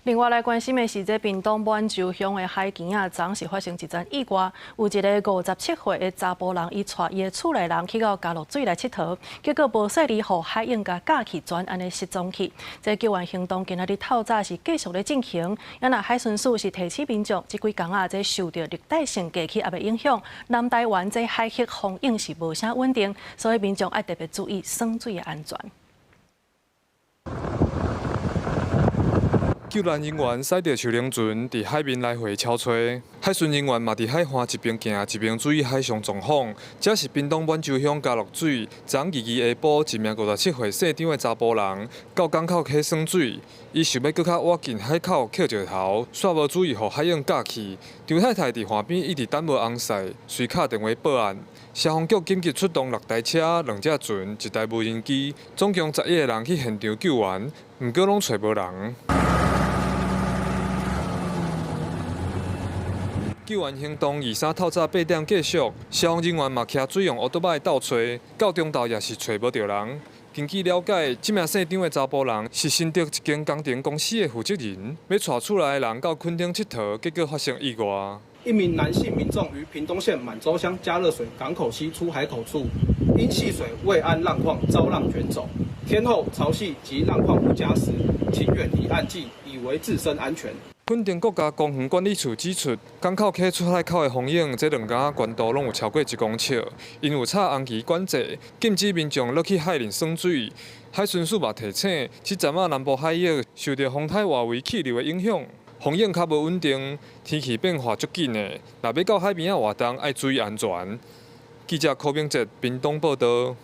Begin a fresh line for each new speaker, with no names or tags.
另外來關心的是，這屏東滿洲鄉的海墘仔，昨昏是發生一樁意外，有一个57歲的查埔人，伊帶伊的厝內人去到加樂水來𨑨迌，結果無細膩，予海湧共咬去，全按呢失蹤去。這救援行動今仔日透早是繼續咧進行，啊若海巡署是提醒民眾，這幾工啊，這受著熱帶性低氣壓的影響，南台灣這海域風湧是無啥穩定，所以民眾愛特別注意耍水的安全。
救難人員駛著樹輪船佇海面來回搜揣，海巡人員嘛佇海岸一邊行一邊注意海上狀況。這是屏東滿洲鄉加樂水，昨昏22下晡，一名57歲姓張的查埔人到港口溪耍水，伊想欲閣較倚近海口抾石頭，煞無注意予海湧咬去。張太太佇岸邊一直等無尪婿，隨敲電話報案。消防局緊急出動六台車、兩隻船、一台無人機，總共11個人去現場救援，毋過攏揣無人。救援行動23透早8點繼續，消防人員嘛騎水用烏托邦鬥揣，到中晝也是揣無著人。根據了解，這名姓張的查埔人是新竹一間工程公司的負責人，欲帶厝內的人到墾丁𨑨迌，結果發生意外。
一名男性民眾於屏東縣滿洲鄉佳樂水港口溪出海口處，因戲水未諳浪況遭浪捲走。天候潮汐及浪況不佳時，請遠離岸際，以維自身安全。
墾丁國家公園管理處指出，港口溪出海口的風湧，這兩工懸度攏有超過1公尺，𪜶有插紅旗管制，禁止民眾落去海裡耍水。海巡署嘛提醒，這陣仔南部海域受著風台外圍氣流的影響，風湧較無穩定，天氣變化足緊的。若欲到海邊仔活動，愛注意安全。記者柯明哲屏東報導。